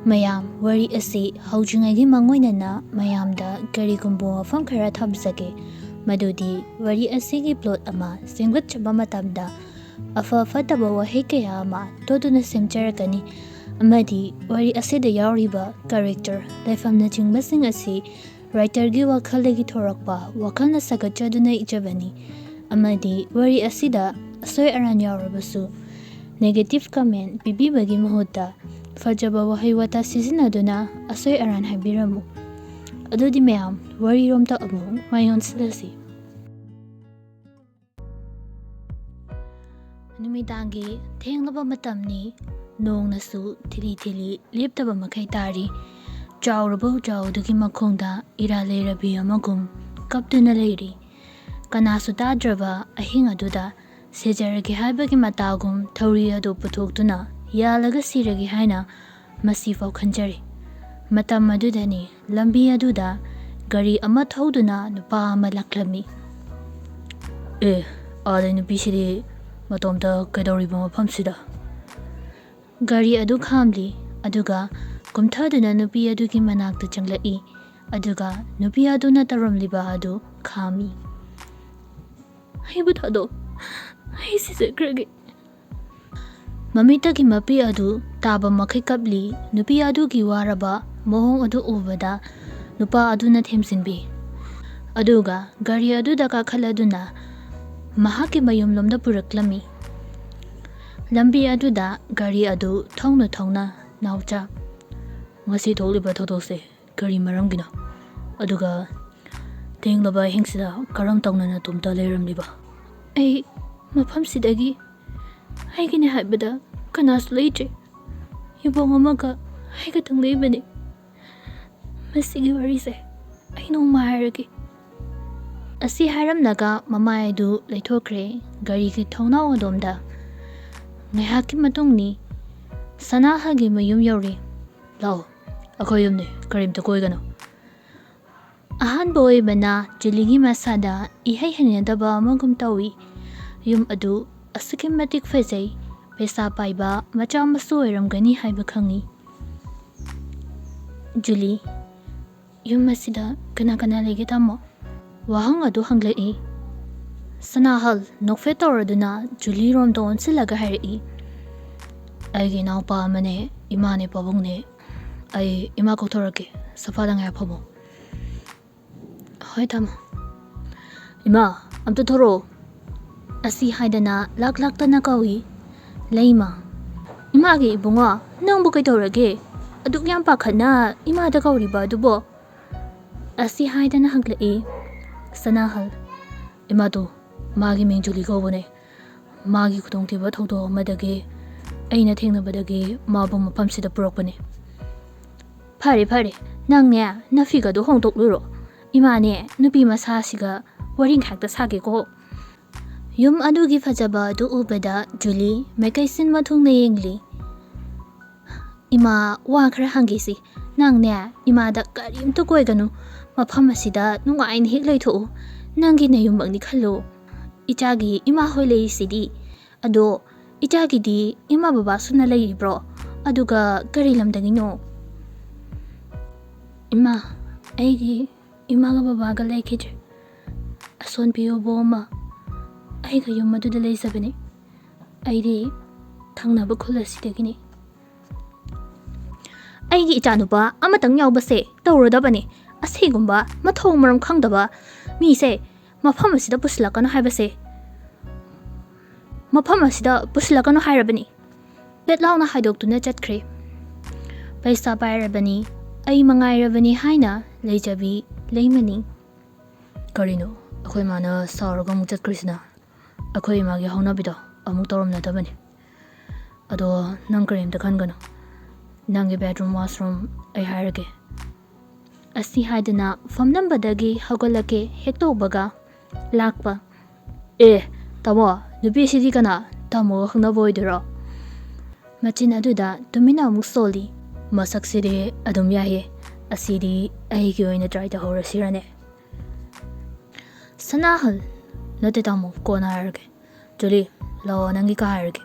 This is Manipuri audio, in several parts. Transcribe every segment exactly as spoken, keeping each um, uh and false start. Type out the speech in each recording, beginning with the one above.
ꯃꯌꯥꯝ, ꯋꯥꯔꯤ ꯑꯁꯤ ꯍꯧꯗ꯭ꯔꯤꯉꯩꯒꯤ ꯃꯥꯡꯑꯣꯏꯅꯅ ꯃꯌꯥꯝꯗ ꯀꯔꯤꯒꯨꯝꯕ ꯋꯥꯐꯝ ꯈꯔ ꯊꯝꯖꯒꯦ꯫ ꯃꯗꯨꯗꯤ ꯋꯥꯔꯤ ꯑꯁꯤꯒꯤ ꯄ꯭ꯂꯣꯠ ꯑꯃ ꯁꯦꯝꯒꯠꯆꯕ ꯃꯇꯝꯗ ꯑꯐ ꯐꯠꯇꯕ ꯋꯥꯍꯩ ꯀꯌꯥ ꯑꯃ ꯇꯣꯠꯇꯨꯅ ꯁꯦꯝꯖꯔꯛꯀꯅꯤ, ꯑꯃꯗꯤ ꯋꯥꯔꯤ ꯑꯁꯤꯗ ꯌꯥꯎꯔꯤꯕ ꯀꯦꯔꯦꯛꯇꯔ, ꯂꯩꯐꯝꯅꯆꯤꯡꯕꯁꯤꯡ ꯑꯁꯤ ꯔꯥꯏꯇꯔꯒꯤ ꯋꯥꯈꯜꯗꯒꯤ ꯊꯣꯔꯛꯄ ꯋꯥꯈꯜꯅ ꯁꯥꯒꯠꯆꯗꯨꯅ ꯏꯖꯕꯅꯤ, ꯑꯃꯗꯤ ꯋꯥꯔꯤ ꯑꯁꯤꯗ ꯑꯁꯣꯏ ꯑꯔꯥꯟ ꯌꯥꯎꯔꯕꯁꯨ ꯅꯦꯒꯦꯇꯤꯚ ꯀꯃꯦꯟ ꯄꯤꯕꯤꯕꯒꯤ ꯃꯍꯨꯠꯇ ꯐꯖꯕ ꯋꯥꯍꯩ ꯋꯥꯇꯥ ꯁꯤꯖꯤꯟꯅꯗꯨꯅ ꯑꯁꯣꯏ ꯑꯔꯥꯟ ꯍꯥꯏꯕꯤꯔꯝꯃꯨ꯫ ꯑꯗꯨꯗꯤ ꯃꯌꯥꯝ, ꯋꯥꯔꯤꯔꯣꯝꯗ ꯑꯃꯨꯛ ꯃꯥꯏ ꯑꯣꯟꯁꯤꯜꯂꯁꯤ꯫ ꯅꯨꯃꯤꯗꯥꯡꯒꯤ ꯊꯦꯡꯂꯕ ꯃꯇꯝꯅꯤ꯫ ꯅꯣꯡꯅꯁꯨ ꯊꯤꯂꯤ ꯊꯤꯂꯤ ꯂꯦꯞꯇꯕ ꯃꯈꯩ ꯇꯥꯔꯤ꯫ ꯆꯥꯎꯔꯕ ꯎꯖꯥꯎꯗꯨꯒꯤ ꯃꯈꯣꯡꯗ ꯏꯔꯥ ꯂꯩꯔꯕꯤ ꯑꯃꯒꯨꯝ ꯀꯞꯇꯨꯅ ꯂꯩꯔꯤ꯫ ꯀꯅꯥꯁꯨ ꯇꯥꯗ꯭ꯔꯕ ꯑꯍꯤꯡ ꯑꯗꯨꯗ ꯁꯤꯖꯔꯒꯦ ꯍꯥꯏꯕꯒꯤ ꯃꯇꯥꯒꯨꯝ ꯊꯧꯔꯤ ꯑꯗꯨ ꯄꯨꯊꯣꯛꯇꯨꯅ ꯌꯥꯜꯂꯒ ꯁꯤꯔꯒꯦ ꯍꯥꯏꯅ ꯃꯁꯤꯐꯥꯎ ꯈꯟꯖꯔꯤ꯫ ꯃꯇꯝ ꯑꯗꯨꯗꯅꯤ ꯂꯝꯕꯤ ꯑꯗꯨꯗ ꯒꯥꯔꯤ ꯑꯃ ꯊꯧꯗꯨꯅ ꯅꯨꯄꯥ ꯑꯃ ꯂꯥꯛꯂꯝꯃꯤ꯫ "ꯑꯦ, ꯑꯥꯗ ꯅꯨꯄꯤꯁꯤꯗꯤ ꯃꯇꯣꯝꯇ ꯀꯩꯗꯧꯔꯤꯕ ꯃꯐꯝꯁꯤꯗ?" ꯒꯥꯔꯤ ꯑꯗꯨ ꯈꯥꯝꯂꯤ, ꯑꯗꯨꯒ ꯀꯨꯝꯊꯗꯨꯅ ꯅꯨꯄꯤ ꯑꯗꯨꯒꯤ ꯃꯅꯥꯛꯇ ꯆꯪꯂꯛꯏ, ꯑꯗꯨꯒ ꯅꯨꯄꯤ ꯑꯗꯨꯅ ꯇꯧꯔꯝꯂꯤꯕ ꯑꯗꯨ ꯈꯥꯝꯃꯤ꯫ "ꯑꯩꯕꯨ ꯊꯥꯗꯣꯛ, ꯑꯩ ꯁꯤꯖꯈ꯭ꯔꯒꯦ꯫" ꯃꯃꯤꯠꯇꯒꯤ ꯃꯄꯤ ꯑꯗꯨ ꯇꯥꯕ ꯃꯈꯩ ꯀꯞꯂꯤ꯫ ꯅꯨꯄꯤ ꯑꯗꯨꯒꯤ ꯋꯥꯔꯕ ꯃꯑꯣꯡ ꯑꯗꯨ ꯎꯕꯗ ꯅꯨꯄꯥ ꯑꯗꯨꯅ ꯊꯦꯝꯖꯤꯟꯕꯤ, ꯑꯗꯨꯒ ꯒꯥꯔꯤ ꯑꯗꯨꯗ ꯀꯥꯈꯠꯂꯗꯨꯅ ꯃꯍꯥꯛꯀꯤ ꯃꯌꯨꯝꯂꯣꯝꯗ ꯄꯨꯔꯛꯂꯝꯃꯤ꯫ ꯂꯝꯕꯤ ꯑꯗꯨꯗ ꯒꯥꯔꯤ ꯑꯗꯨ ꯊꯧꯅ ꯊꯧꯅ ꯅꯥꯎꯆꯥ, "ꯉꯁꯤ ꯊꯣꯛꯂꯤꯕ ꯊꯧꯗꯣꯛꯁꯦ ꯀꯔꯤ ꯃꯔꯝꯒꯤꯅꯣ? ꯑꯗꯨꯒ ꯊꯦꯡꯂꯕ ꯑꯍꯤꯡꯁꯤꯗ ꯀꯔꯝ ꯇꯧꯅ ꯅꯇꯣꯝꯇ ꯂꯩꯔꯝꯂꯤꯕ?" "ꯑꯩ ꯃꯐꯝꯁꯤꯗꯒꯤ ꯑꯩꯒꯤꯅꯦ ꯍꯥꯏꯕꯗ ꯀꯅꯥꯁꯨ ꯂꯩꯇ꯭ꯔꯦ꯫ ꯏꯕꯣꯡ ꯑꯃꯒ ꯑꯩ ꯈꯛꯇꯪ ꯂꯩꯕꯅꯦ꯫ ꯃꯁꯤꯒꯤ ꯋꯥꯔꯤꯁꯦ ꯑꯩ ꯅꯣꯡꯃ ꯍꯥꯏꯔꯒꯦ꯫" ꯑꯁꯤ ꯍꯥꯏꯔꯝꯂꯒ ꯃꯃꯥꯏ ꯑꯗꯨ ꯂꯩꯊꯣꯛꯈ꯭ꯔꯦ꯫ ꯒꯥꯔꯤꯒꯤ ꯊꯣꯡꯅꯥꯎ ꯑꯗꯣꯝꯗ ꯉꯥꯏꯍꯥꯛꯀꯤ ꯃꯇꯨꯡꯅꯤ ꯁꯅꯥꯍꯒꯤ ꯃꯌꯨꯝ ꯌꯧꯔꯦ꯫ "ꯂꯥꯛꯑꯣ, ꯑꯩꯈꯣꯏ ꯌꯨꯝꯅꯤ, ꯀꯔꯤꯝꯇ ꯀꯣꯏꯒꯅꯨ꯫" ꯑꯍꯥꯟꯕ ꯑꯣꯏꯕꯅ ꯖꯨꯂꯤꯒꯤ ꯃꯁꯥꯗ ꯏꯍꯩ ꯍꯩꯅꯗꯕ ꯑꯃꯒꯨꯝ ꯇꯧꯏ꯫ ꯌꯨꯝ ꯑꯗꯨ ꯑꯁꯨꯛꯀꯤ ꯃꯇꯤꯛ ꯐꯖꯩ, ꯄꯩꯁꯥ ꯄꯥꯏꯕ ꯃꯆꯥ ꯃꯁꯨ ꯑꯣꯏꯔꯝꯒꯅꯤ ꯍꯥꯏꯕ ꯈꯪꯏ꯫ ꯖꯨꯂꯤ, ꯌꯨꯝ ꯑꯁꯤꯗ ꯀꯅꯥ ꯀꯅꯥ ꯂꯩꯒꯦ, ꯇꯥꯃꯣ? ꯋꯥꯍꯪ ꯑꯗꯨ ꯍꯪꯂꯛꯏ꯫ ꯁꯅꯥꯍꯜ ꯅꯣꯛꯐꯦꯠ ꯇꯧꯔꯗꯨꯅ ꯖꯨꯂꯤ ꯔꯣꯝꯗ ꯑꯣꯟꯁꯤꯜꯂꯒ ꯍꯥꯏꯔꯛꯏ, "ꯑꯩꯒꯤ ꯏꯅꯥꯎꯄꯥ ꯑꯃꯅꯦ, ꯏꯃꯥꯅꯦ, ꯄꯥꯕꯨꯡꯅꯦ꯫ ꯑꯩ ꯏꯃꯥ ꯀꯧꯊꯣꯔꯛꯀꯦ, ꯁꯣꯐꯥꯗ ꯉꯥꯏꯍꯥꯛ ꯐꯝꯃꯣ꯫" "ꯍꯣꯏ, ꯇꯥꯃꯣ꯫" "ꯏꯃꯥ, ꯑꯝꯇ ꯊꯣꯔꯛꯑꯣ꯫" ꯑꯁꯤ ꯍꯥꯏꯗꯅ ꯂꯥꯛ ꯂꯥꯛꯇꯅ ꯀꯧꯏ꯫ ꯂꯩꯃ, "ꯏꯃꯥꯒꯤ ꯏꯕꯨꯡꯉꯣ, ꯅꯪꯕꯨ ꯀꯩꯗꯧꯔꯒꯦ? ꯑꯗꯨꯛ ꯌꯥꯝ ꯄꯥꯈꯠꯅ ꯏꯃꯥꯗ ꯀꯧꯔꯤꯕ ꯑꯗꯨꯕꯣ?" ꯑꯁꯤ ꯍꯥꯏꯗꯅ ꯍꯪꯂꯛꯏ꯫ ꯁꯅꯥꯍꯜ, "ꯏꯃꯥꯗꯣ, ꯃꯥꯒꯤ ꯃꯤꯡ ꯖꯨꯂꯤ ꯀꯧꯕꯅꯦ꯫ ꯃꯥꯒꯤ ꯈꯨꯗꯣꯡꯊꯤꯕ ꯊꯧꯗꯣꯛ ꯑꯃꯗꯒꯤ, ꯑꯩꯅ ꯊꯦꯡꯅꯕꯗꯒꯤ ꯃꯥꯕꯨ ꯃꯐꯝꯁꯤꯗ ꯄꯨꯔꯛꯄꯅꯦ꯫" "ꯐꯔꯦ, ꯐꯔꯦ, ꯅꯪꯅꯦ, ꯅꯐꯤꯒꯗꯣ ꯍꯣꯡꯗꯣꯛꯂꯨꯔꯣ꯫ ꯏꯃꯥꯅꯦ, ꯅꯨꯄꯤ ꯃꯁꯥꯁꯤꯒ ꯋꯥꯔꯤ ꯉꯥꯏꯍꯥꯛꯇ ꯁꯥꯒꯦꯀꯣ꯫" ꯌꯨꯝ ꯑꯗꯨꯒꯤ ꯐꯖꯕ ꯑꯗꯨ ꯎꯕꯗ ꯖꯨꯂꯤ ꯃꯥꯏꯀꯩ ꯁꯤꯟꯕ ꯊꯨꯡꯅ ꯌꯦꯡꯂꯤ꯫ "ꯏꯃꯥ, ꯋꯥ ꯈꯔ ꯍꯪꯒꯦꯁꯤ꯫ ꯅꯪꯅꯦ, ꯏꯃꯥꯗ ꯀꯔꯤꯝꯇ ꯀꯣꯏꯒꯅꯨ꯫ ꯃꯐꯝ ꯑꯁꯤꯗ ꯅꯨꯡꯉꯥꯏꯅ ꯍꯦꯛ ꯂꯩꯊꯣꯛꯎ꯫ ꯅꯪꯒꯤ ꯅꯌꯨꯝꯃꯛꯅꯤ ꯈꯜꯂꯨ꯫ ꯏꯆꯥꯒꯤ ꯏꯃꯥ ꯍꯣꯏ ꯂꯩꯔꯤꯁꯤꯗꯤ꯫ ꯑꯗꯣ ꯏꯆꯥꯒꯤꯗꯤ ꯏꯃꯥ ꯕꯕꯥ ꯁꯨꯅ ꯂꯩꯔꯤꯕ꯭ꯔꯣ? ꯑꯗꯨꯒ ꯀꯔꯤ ꯂꯝꯗꯒꯤꯅꯣ?" "ꯏꯃꯥ, ꯑꯩꯒꯤ ꯏꯃꯥꯒ ꯕꯕꯥꯒ ꯂꯩꯈꯤꯗ꯭ꯔꯦ꯫ ꯑꯁꯣꯟꯕꯤ ꯏꯕꯣ ꯑꯃ ꯑꯩꯒ ꯌꯨꯝ ꯑꯗꯨꯗ ꯂꯩꯖꯕꯅꯤ꯫ ꯑꯩꯗꯤ ꯊꯪꯅꯕ ꯈꯨꯜ ꯑꯁꯤꯗꯒꯤꯅꯤ꯫" "ꯑꯩꯒꯤ ꯏꯆꯥꯅꯨꯄꯥ ꯑꯃꯇꯪ ꯌꯥꯎꯕꯁꯦ ꯇꯧꯔꯗꯕꯅꯤ꯫ ꯑꯁꯤꯒꯨꯝꯕ ꯃꯊꯧ ꯃꯔꯝ ꯈꯪꯗꯕ ꯃꯤꯁꯦ ꯃꯐꯝ ꯑꯁꯤꯗ ꯄꯨꯁꯤꯜꯂꯛꯀꯅꯨ ꯍꯥꯏꯕꯁꯦ, ꯃꯐꯝ ꯑꯁꯤꯗ ꯄꯨꯁꯤꯜꯂꯛꯀꯅꯨ ꯍꯥꯏꯔꯕꯅꯤ꯫" ꯄꯦꯠ ꯂꯥꯎꯅ ꯍꯥꯏꯗꯣꯛꯇꯨꯅ ꯆꯠꯈ꯭ꯔꯦ꯫ ꯄꯩꯁꯥ ꯄꯥꯏꯔꯕꯅꯤ, ꯑꯩ ꯃꯉꯥꯏꯔꯕꯅꯤ ꯍꯥꯏꯅ ꯂꯩꯖꯕꯤ ꯂꯩꯃꯅꯤ꯫ "ꯀꯔꯤꯅꯣ, ꯑꯩꯈꯣꯏ ꯃꯥꯅ ꯁꯥꯎꯔꯒ ꯑꯃꯨꯛ ꯆꯠꯈ꯭ꯔꯤꯁꯤꯅ? ꯑꯩꯈꯣꯏ ꯏꯃꯥꯒꯤ ꯍꯧꯅꯕꯤꯗꯣ ꯑꯃꯨꯛ ꯇꯧꯔꯝꯅꯗꯕꯅꯤ꯫ ꯑꯗꯣ ꯅꯪ ꯀꯔꯤꯝꯇ ꯈꯟꯒꯅꯨ, ꯅꯪꯒꯤ ꯕꯦꯠꯔꯨꯝ ꯋꯥꯁꯔꯨꯝ ꯑꯩ ꯍꯥꯏꯔꯒꯦ꯫" ꯑꯁꯤ ꯍꯥꯏꯗꯨꯅ ꯐꯝꯂꯝꯕꯗꯒꯤ ꯍꯧꯒꯠꯂꯛꯀꯦ ꯍꯦꯛ ꯇꯧꯕꯒ ꯂꯥꯛꯄ꯫ "ꯑꯦ, ꯇꯥꯃꯣ, ꯅꯨꯄꯤꯁꯤꯗꯤ ꯀꯅꯥ? ꯇꯥꯃꯣꯒ ꯈꯪꯅꯕ ꯑꯣꯏꯗꯣꯏꯔꯣ?" ꯃꯆꯤꯟ ꯑꯗꯨꯗ ꯇꯨꯃꯤꯟꯅ ꯑꯃꯨꯛ ꯁꯣꯜꯂꯤ꯫ "ꯃꯁꯛꯁꯤꯗꯤ ꯑꯗꯨꯝ ꯌꯥꯏꯌꯦ꯫ ꯑꯁꯤꯗꯤ ꯑꯩꯒꯤ ꯑꯣꯏꯅ ꯇ꯭ꯔꯥꯏ ꯇꯧꯍꯧꯔꯁꯤꯔꯅꯦ?" "ꯁꯅꯥꯍꯜ, ꯅꯠꯇꯦ ꯇꯥꯃꯣ, ꯀꯣꯟꯅ ꯍꯥꯏꯔꯒꯦ꯫ ꯖꯨꯂꯤ, ꯂꯥꯛꯑꯣ, ꯅꯪꯒꯤ ꯀꯥ ꯍꯥꯏꯔꯒꯦ꯫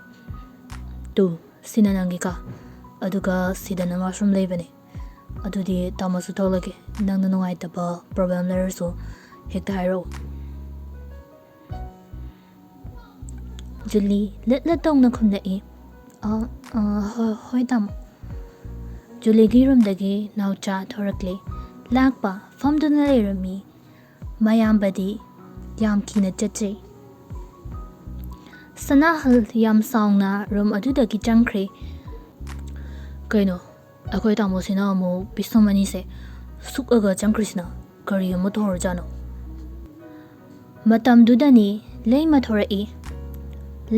ꯇꯨ, ꯁꯤꯅ ꯅꯪꯒꯤ ꯀꯥ, ꯑꯗꯨꯒ ꯁꯤꯗꯅ ꯋꯥꯁꯔꯨꯝ ꯂꯩꯕꯅꯦ꯫ ꯑꯗꯨꯗꯤ ꯇꯥꯃꯣꯁꯨ ꯊꯣꯛꯂꯒꯦ꯫ ꯅꯪꯅ ꯅꯨꯡꯉꯥꯏꯇꯕ ꯄ꯭ꯔꯣꯕ꯭ꯂꯦꯝ ꯂꯩꯔꯁꯨ ꯍꯦꯛꯇ ꯍꯥꯏꯔꯛꯑꯣ꯫ ꯖꯨꯂꯤ ꯂꯠ ꯂꯠ ꯇꯧꯅ ꯈꯨꯝꯂꯛꯏ꯫ "ꯑ, ꯑ, ꯍꯣꯏ, ꯍꯣꯏ, ꯇꯥꯃꯣ꯫" ꯖꯨꯂꯤꯒꯤ ꯔꯨꯝꯗꯒꯤ ꯅꯥꯎꯆꯥ ꯊꯣꯔꯛꯂꯦ꯫ ꯂꯥꯛꯄ ꯐꯝꯗꯨꯅ ꯂꯩꯔꯝꯃꯤ꯫ ꯃꯌꯥꯝꯕꯗꯤ ꯌꯥꯝ ꯀꯤꯅ ꯆꯠꯆꯩ꯫ ꯁꯅꯥꯍꯜ ꯌꯥꯝ ꯁꯥꯎꯅ ꯔꯨꯝ ꯑꯗꯨꯗꯒꯤ ꯆꯪꯈ꯭ꯔꯦ꯫ "ꯀꯩꯅꯣ, ꯑꯩꯈꯣꯏ ꯇꯥꯃꯣꯁꯤꯅ ꯑꯃꯨꯛ ꯄꯤꯁꯨꯝ ꯑꯅꯤꯁꯦ ꯁꯨꯛꯑꯒ ꯆꯪꯈ꯭ꯔꯤꯁꯤꯅ ꯀꯔꯤ ꯑꯃ ꯇꯧꯔꯖꯥꯠꯅꯣ?" ꯃꯇꯝꯗꯨꯗꯅꯤ ꯂꯩꯃ ꯊꯣꯔꯛꯏ꯫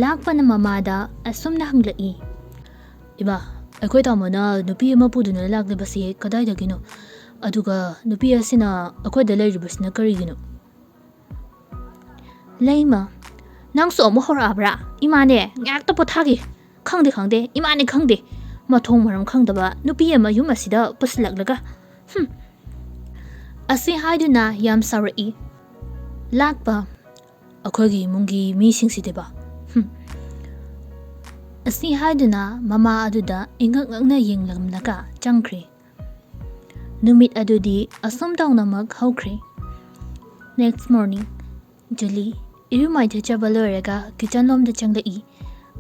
ꯂꯥꯛꯄꯅ ꯃꯃꯥꯗ ꯑꯁꯨꯝꯅ ꯍꯪꯂꯛꯏ꯫ "ꯏꯃꯥ, ꯑꯩꯈꯣꯏ ꯇꯥꯃꯣꯅ ꯅꯨꯄꯤ ꯑꯃ ꯄꯨꯗꯨꯅ ꯂꯥꯛꯂꯤꯕꯁꯤ ꯀꯗꯥꯏꯗꯒꯤꯅꯣ? ꯑꯗꯨꯒ ꯅꯨꯄꯤ ꯑꯁꯤꯅ ꯑꯩꯈꯣꯏꯗ ꯂꯩꯔꯤꯕꯁꯤꯅ ꯀꯔꯤꯒꯤꯅꯣ?" ꯂꯩꯃ, "ꯅꯪꯁꯨ ꯑꯃꯨꯛ ꯍꯧꯔꯛꯑꯕ꯭ꯔꯥ? ꯏꯃꯥꯅꯦ, ꯉꯥꯏꯍꯥꯛꯇ ꯄꯣꯊꯥꯒꯦ꯫ ꯈꯪꯗꯦ, ꯈꯪꯗꯦ, ꯏꯃꯥꯅꯦ ꯈꯪꯗꯦ꯫ ꯃꯊꯣꯡ ꯃꯔꯝ ꯈꯪꯗꯕ ꯅꯨꯄꯤ ꯑꯃ ꯌꯨꯝ ꯑꯁꯤꯗ ꯄꯨꯁꯤꯜꯂꯛꯂꯒ꯫ ꯍꯨꯝ꯫" ꯑꯁꯤ ꯍꯥꯏꯗꯨꯅ ꯌꯥꯝ ꯁꯥꯎꯔꯛꯏ꯫ ꯂꯥꯛꯄ, "ꯑꯩꯈꯣꯏꯒꯤ ꯏꯃꯨꯡꯒꯤ ꯃꯤꯁꯤꯡꯁꯤꯗꯤꯕ꯫ ꯍꯨꯝ꯫" ꯑꯁꯤ ꯍꯥꯏꯗꯨꯅ ꯃꯃꯥ ꯑꯗꯨꯗ ꯏꯉꯛ ꯉꯛꯅ ꯌꯦꯡꯂꯝꯂꯒ ꯆꯪꯈ꯭ꯔꯦ꯫ ꯅꯨꯃꯤꯠ ꯑꯗꯨꯗꯤ ꯑꯁꯨꯝ ꯇꯧꯅꯃꯛ ꯍꯧꯈ꯭ꯔꯦ꯫ Next morning, ꯖꯨꯂꯤ ꯏꯔꯨ ꯃꯥꯏꯊꯖꯕ ꯂꯣꯏꯔꯒ ꯀꯤꯆꯟ ꯂꯣꯝꯗ ꯆꯪꯂꯛꯏ꯫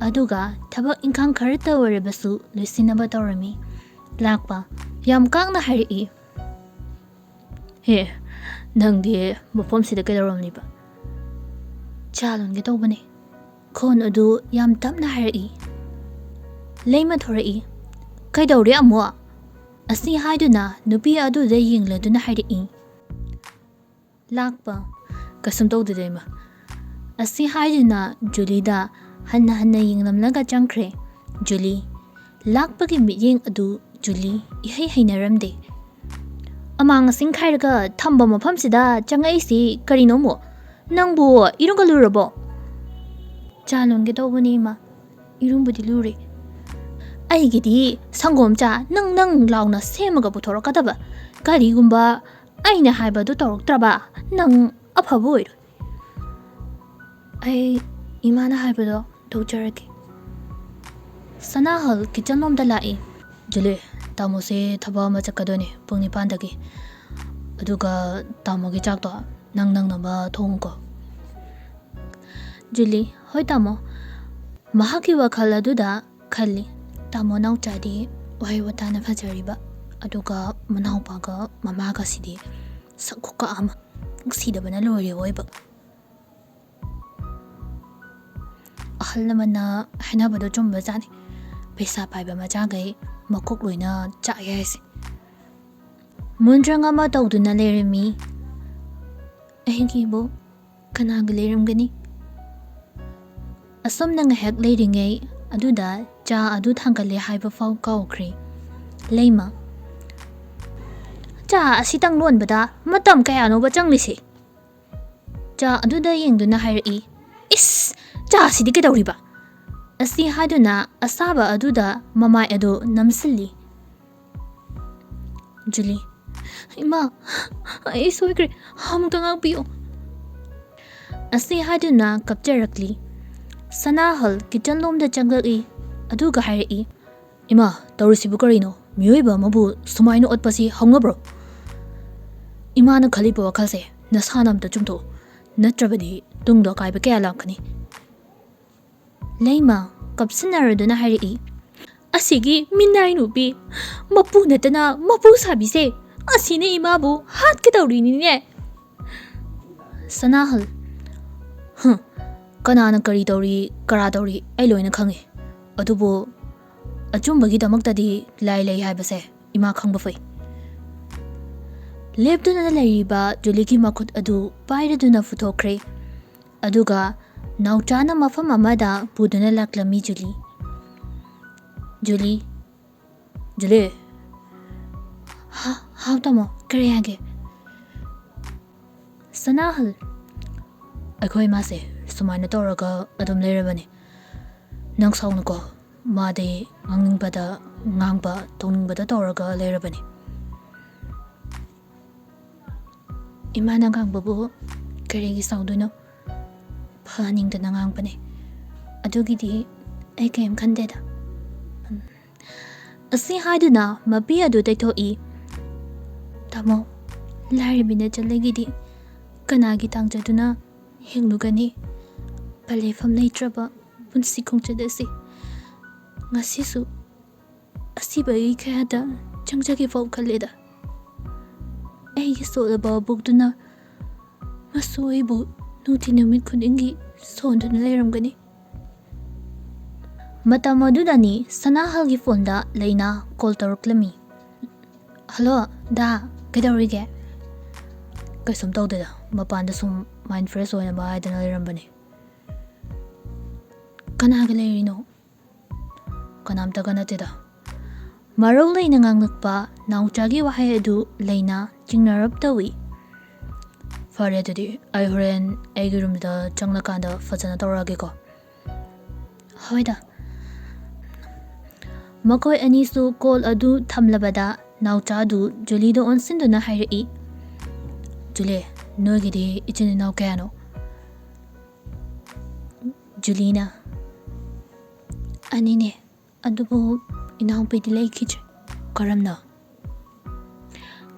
ꯑꯗꯨꯒ ꯊꯕꯛ ꯏꯪꯈꯥꯡ ꯈꯔꯇ ꯑꯣꯏꯔꯕꯁꯨ ꯂꯣꯏꯁꯤꯟꯅꯕ ꯇꯧꯔꯝꯃꯤ꯫ ꯂꯥꯛꯄ ꯌꯥꯝ ꯀꯥꯡꯅ ꯍꯥꯏꯔꯛꯏ꯫ "ꯍꯦ, ꯅꯪꯗꯤ ꯃꯐꯝꯁꯤꯗ ꯀꯩꯗꯧꯔꯝꯂꯤꯕ?" "ꯆꯥ ꯂꯣꯟꯒꯦ ꯇꯧꯕꯅꯦ꯫" ꯈꯣꯟ ꯑꯗꯨ ꯌꯥꯝ ꯇꯞꯅ ꯍꯥꯏꯔꯛꯏ꯫ ꯂꯩꯃ ꯊꯣꯔꯛꯏ꯫ "ꯀꯩꯗꯧꯔꯦ ꯑꯃꯨꯛ?" ꯑꯁꯤ ꯍꯥꯏꯗꯨꯅ ꯅꯨꯄꯤ ꯑꯗꯨꯗ ꯌꯦꯡꯂꯗꯨꯅ ꯍꯥꯏꯔꯛꯏ꯫ ꯂꯥꯛꯄ, "ꯀꯩꯁꯨꯝ ꯇꯧꯗꯦꯗ, ꯏꯃꯥ꯫" ꯑꯁꯤ ꯍꯥꯏꯗꯨꯅ ꯖꯨꯂꯤꯗ ꯍꯟꯅ ꯍꯟꯅ ꯌꯦꯡꯂꯝꯂꯒ ꯆꯪꯈ꯭ꯔꯦ꯫ ꯖꯨꯂꯤ, ꯂꯥꯛꯄꯒꯤ ꯃꯤꯠꯌꯦꯡ ꯑꯗꯨ ꯖꯨꯂꯤ ꯏꯍꯩ ꯍꯩꯅꯔꯝꯗꯦ꯫ "ꯑꯃꯥꯡ ꯑꯁꯤꯡ ꯈꯥꯏꯔꯒ ꯊꯝꯕ ꯃꯐꯝꯁꯤꯗ ꯆꯪꯉꯛꯏꯁꯤ ꯀꯔꯤꯅꯣ ꯑꯃꯨꯛ? ꯅꯪꯕꯨ ꯏꯔꯨꯒ ꯂꯨꯔꯕꯣ?" "ꯆꯥ ꯂꯣꯟꯒꯦ ꯇꯧꯕꯅꯤ, ꯏꯃꯥ꯫ ꯏꯔꯨꯕꯨꯗꯤ ꯂꯨꯔꯦ꯫" "ꯑꯩꯒꯤꯗꯤ ꯁꯪꯒꯣꯝ ꯆꯥ ꯅꯪ ꯅꯪ ꯂꯥꯎꯅ ꯁꯦꯝꯃꯒ ꯄꯨꯊꯣꯔꯛꯀꯗꯕ꯫ ꯀꯔꯤꯒꯨꯝꯕ ꯑꯩꯅ ꯍꯥꯏꯕꯗꯨ ꯇꯧꯔꯛꯇ꯭ꯔꯕ ꯅꯪ ꯑꯐꯕ ꯑꯣꯏꯔꯣꯏ꯫" "ꯑꯩ ꯏꯃꯥꯅ ꯍꯥꯏꯕꯗꯣ ꯇꯧꯖꯔꯒꯦ꯫" ꯁꯅꯥꯍꯜ ꯀꯤꯆꯟ ꯂꯣꯝꯗ ꯂꯥꯛꯏ꯫ "ꯖꯨꯂꯤ, ꯇꯥꯃꯣꯁꯦ ꯊꯕꯛ ꯑꯃ ꯆꯠꯀꯗꯣꯏꯅꯦ ꯄꯨꯡ ꯅꯤꯄꯥꯟꯗꯒꯤ꯫ ꯑꯗꯨꯒ ꯇꯥꯃꯣꯒꯤ ꯆꯥꯛꯇꯣ ꯅꯪ ꯅꯪꯅꯕ ꯊꯣꯡꯉꯨꯀꯣ꯫ ꯖꯨꯂꯤ, "ꯍꯣꯏ ꯇꯥꯃꯣ"꯫ ꯃꯍꯥꯛꯀꯤ ꯋꯥꯈꯜ ꯑꯗꯨꯗ ꯈꯜꯂꯤ, "ꯇꯥꯃꯣ ꯅꯥꯎꯆꯥꯗꯤ ꯋꯥꯍꯩ ꯋꯥꯇꯥꯅ ꯐꯖꯔꯤꯕ, ꯑꯗꯨꯒ ꯃꯅꯥꯎꯄꯥꯒ ꯃꯃꯥꯒꯁꯤꯗꯤ ꯁꯛ ꯈꯨꯀꯥꯛ ꯑꯃ, ꯅꯨꯡꯁꯤꯗꯕꯅ ꯂꯣꯏꯔꯦ ꯑꯣꯏꯕ"꯫ ꯑꯍꯜ ꯂꯃꯟꯅ ꯍꯥꯏꯅꯕꯗꯣ ꯆꯨꯝꯕꯖꯥꯠꯅꯤ꯫ ꯄꯩꯁꯥ ꯄꯥꯏꯕ ꯃꯆꯥꯈꯩ ꯃꯀꯣꯛ ꯂꯣꯏꯅ ꯆꯥꯛꯑꯦ ꯍꯥꯏꯁꯦ꯫ ꯃꯨꯟꯗ꯭ꯔꯪ ꯑꯃ ꯇꯧꯗꯨꯅ ꯂꯩꯔꯝꯃꯤ꯫ ꯑꯩꯒꯤꯕꯨ ꯀꯅꯥꯒ ꯂꯩꯔꯝꯒꯅꯤ? ꯑꯁꯨꯝꯅ ꯉꯥꯏꯍꯥꯛ ꯂꯩꯔꯤꯉꯩ ꯑꯗꯨꯗ ꯆꯥ ꯑꯗꯨ ꯊꯥꯡꯒꯠꯂꯦ ꯍꯥꯏꯕ ꯐꯥꯎ ꯀꯥꯎꯈ꯭ꯔꯦ꯫ ꯂꯩꯃ, "ꯆꯥ ꯑꯁꯤꯇꯪ ꯂꯣꯟꯕꯗ ꯃꯇꯝ ꯀꯌꯥꯅꯣꯕ ꯆꯪꯂꯤꯁꯦ?" ꯆꯥ ꯑꯗꯨꯗ ꯌꯦꯡꯗꯨꯅ ꯍꯥꯏꯔꯛꯏ, "ꯏꯁ! ꯆꯥꯁꯤꯗꯤ ꯀꯩꯗꯧꯔꯤꯕ?" ꯑꯁꯤ ꯍꯥꯏꯗꯨꯅ ꯑꯁꯥꯕ ꯑꯗꯨꯗ ꯃꯃꯥꯏ ꯑꯗꯨ ꯅꯝꯁꯤꯜꯂꯤ꯫ ꯖꯨꯂꯤ, "ꯏꯃꯥ, ꯑꯩ ꯁꯣꯏꯈ꯭ꯔꯦ, ꯑꯃꯨꯛꯇ ꯉꯥꯛꯄꯤꯌꯨ"꯫ ꯑꯁꯤ ꯍꯥꯏꯗꯨꯅ ꯀꯞꯆꯔꯛꯂꯤ꯫ ꯁꯅꯥꯍꯜ ꯀꯤꯆꯟ ꯂꯣꯝꯗ ꯆꯪꯂꯛꯏ, ꯑꯗꯨꯒ ꯍꯥꯏꯔꯛꯏ, "ꯏꯃꯥ, ꯇꯧꯔꯤꯁꯤꯕꯨ ꯀꯔꯤꯅꯣ? ꯃꯤꯑꯣꯏꯕ ꯑꯃꯕꯨ ꯁꯨꯃꯥꯏꯅ ꯑꯣꯠꯄꯁꯤ ꯍꯧꯅꯕ꯭ꯔꯣ?" ꯏꯃꯥꯅ ꯈꯜꯂꯤꯕ ꯋꯥꯈꯜꯁꯦ ꯅꯁꯥꯅ ꯑꯝꯇ ꯆꯨꯝꯊꯣꯛꯎ, ꯅꯠꯇ꯭ꯔꯕꯗꯤ ꯇꯨꯡꯗ ꯑꯀꯥꯏꯕ ꯀꯌꯥ ꯂꯥꯛꯀꯅꯤ꯫ ꯂꯩꯃ ꯀꯞꯁꯤꯟꯅꯔꯗꯨꯅ ꯍꯥꯏꯔꯛꯏ, "ꯑꯁꯤꯒꯤ ꯃꯤꯅꯥꯏ ꯅꯨꯄꯤ, ꯃꯄꯨ ꯅꯠꯇꯅ ꯃꯄꯨ ꯁꯥꯕꯤꯁꯦ, ꯑꯁꯤꯅ ꯏꯃꯥꯕꯨ ꯍꯥꯠꯀꯗꯧꯔꯤꯅꯤꯅꯦ"꯫ ꯁꯅꯥꯍꯜ, "ꯍꯨꯝ, ꯀꯅꯥꯅ ꯀꯔꯤ ꯇꯧꯔꯤ, ꯀꯔꯥ ꯇꯧꯔꯤ, ꯑꯩ ꯂꯣꯏꯅ ꯈꯪꯉꯤ꯫ ꯑꯗꯨꯕꯨ ꯑꯆꯨꯝꯕꯒꯤꯗꯃꯛꯇꯗꯤ ꯂꯥꯏ ꯂꯩ ꯍꯥꯏꯕꯁꯦ ꯏꯃꯥ ꯈꯪꯕ ꯐꯩ"꯫ ꯂꯦꯞꯇꯨꯅ ꯂꯩꯔꯤꯕ ꯖꯨꯂꯤꯒꯤ ꯃꯈꯨꯠ ꯑꯗꯨ ꯄꯥꯏꯔꯗꯨꯅ ꯄꯨꯊꯣꯛꯈ꯭ꯔꯦ꯫ ꯑꯗꯨꯒ ꯅꯥꯎꯆꯥꯅ ꯃꯐꯝ ꯑꯃꯗ ꯄꯨꯗꯨꯅ ꯂꯥꯛꯂꯝꯃꯤ ꯖꯨꯂꯤ꯫ "ꯖꯨꯂꯤ, ꯖꯨꯂꯤ"꯫ "ꯍꯥ, ꯍꯥꯎ ꯇꯥꯃꯣ, ꯀꯔꯤ ꯍꯥꯏꯒꯦ?" ꯁꯅꯥꯍꯜ, "ꯑꯩꯈꯣꯏ ꯏꯃꯥꯁꯦ ꯁꯨꯃꯥꯏꯅ ꯇꯧꯔꯒ ꯑꯗꯨꯝ ꯂꯩꯔꯕꯅꯤ꯫ ꯅꯪ ꯁꯥꯎꯅꯨꯀꯣ, ꯃꯥꯗꯤ ꯉꯥꯡꯅꯤꯡꯕꯗ ꯉꯥꯡꯕ, ꯇꯧꯅꯤꯡꯕꯗ ꯇꯧꯔꯒ ꯂꯩꯔꯕꯅꯤ"꯫ "ꯏꯃꯥꯅ ꯉꯥꯡꯕꯕꯨ ꯀꯔꯤꯒꯤ ꯁꯥꯎꯗꯣꯏꯅꯣ? ꯐꯍꯟꯅꯤꯡꯗꯅ ꯉꯥꯡꯕꯅꯦ꯫ ꯑꯗꯨꯒꯤꯗꯤ ꯑꯩ ꯀꯔꯤꯝ ꯈꯟꯗꯦꯗ"꯫ ꯎꯝ꯫ ꯑꯁꯤ ꯍꯥꯏꯗꯨꯅ ꯃꯄꯤ ꯑꯗꯨ ꯇꯩꯊꯣꯛꯏ꯫ "ꯇꯥꯃꯣ, ꯂꯥꯏꯔꯕꯤ ꯅꯆꯜꯂꯩꯒꯤꯗꯤ ꯀꯅꯥꯒꯤ ꯇꯥꯡꯖꯗꯨꯅ ꯍꯤꯡꯂꯨꯒꯅꯤ? ꯄꯟꯂꯩꯐꯝ ꯂꯩꯇ꯭ꯔꯕ ꯄꯨꯟꯁꯤ ꯈꯣꯡꯆꯠ ꯑꯁꯤ ꯉꯁꯤꯁꯨ ꯑꯁꯤꯕꯒꯤ ꯀꯌꯥꯗ ꯆꯪꯖꯒꯦ ꯐꯥꯎ ꯈꯜꯂꯦꯗ꯫ ꯑꯩꯒꯤ ꯁꯣꯛꯂꯕ ꯄꯨꯛꯇꯨꯅ ꯃꯁꯨ ꯑꯩꯕꯨ ꯅꯨꯡꯇꯤ ꯅꯨꯃꯤꯠ ꯈꯨꯗꯤꯡꯒꯤ ꯁꯣꯟꯗꯨꯅ ꯂꯩꯔꯝꯒꯅꯤ"꯫ ꯃꯇꯝ ꯑꯗꯨꯗꯅꯤ ꯁꯅꯥꯍꯜꯒꯤ ꯐꯣꯟꯗ ꯂꯩꯅꯥ ꯀꯣꯜ ꯇꯧꯔꯛꯂꯝꯃꯤ꯫ "ꯍꯜꯂꯣ, ꯗꯥ, ꯀꯩꯗꯧꯔꯤꯒꯦ?" "ꯀꯩꯁꯨꯝ ꯇꯧꯗꯦꯗ, ꯃꯄꯥꯟꯗ ꯁꯨꯝ ꯃꯥꯏꯟ ꯐ꯭ꯔꯦꯁ ꯑꯣꯏꯅꯕ ꯍꯥꯏꯗꯅ ꯂꯩꯔꯝꯕꯅꯤ꯫ ꯀꯅꯥꯒ ꯂꯩꯔꯤꯅꯣ?" "ꯀꯅꯥꯝꯇꯒ ꯅꯠꯇꯦꯗ"꯫ ꯃꯔꯧ ꯂꯩꯅ ꯉꯥꯡꯂꯛꯄ ꯅꯥꯎꯆꯥꯒꯤ ꯋꯥꯍꯩ ꯑꯗꯨ ꯂꯩꯅꯥ ꯆꯤꯡꯅꯔꯞ ꯇꯧꯏ꯫ "ꯐꯔꯦ, ꯑꯗꯨꯗꯤ ꯑꯩ ꯍꯣꯔꯦꯟ ꯑꯩꯒꯤ ꯔꯨꯝꯗ ꯆꯪꯂꯀꯥꯟꯗ ꯐꯖꯅ ꯇꯧꯔꯛꯑꯒꯦꯀꯣ"꯫ "ꯍꯣꯏꯗ"꯫ ꯃꯈꯣꯏ ꯑꯅꯤꯁꯨ ꯀꯣꯜ ꯑꯗꯨ ꯊꯝꯂꯕꯗ ꯅꯥꯎꯆꯥꯗꯨ ꯖꯨꯂꯤꯗ ꯑꯣꯟꯁꯤꯟꯗꯨꯅ ꯍꯥꯏꯔꯛꯏ꯫ "ꯖꯨꯂꯤ, ꯅꯣꯏꯒꯤꯗꯤ ꯏꯆꯤꯟ ꯏꯅꯥꯎ ꯀꯌꯥꯅꯣ?" ꯖꯨꯂꯤꯅ, "ꯑꯅꯤꯅꯦ, ꯑꯗꯨꯕꯨ ꯏꯅꯥꯎꯄꯤꯗꯤ ꯂꯩꯈꯤꯗ꯭ꯔꯦ"꯫ "ꯀꯔꯝꯅ?"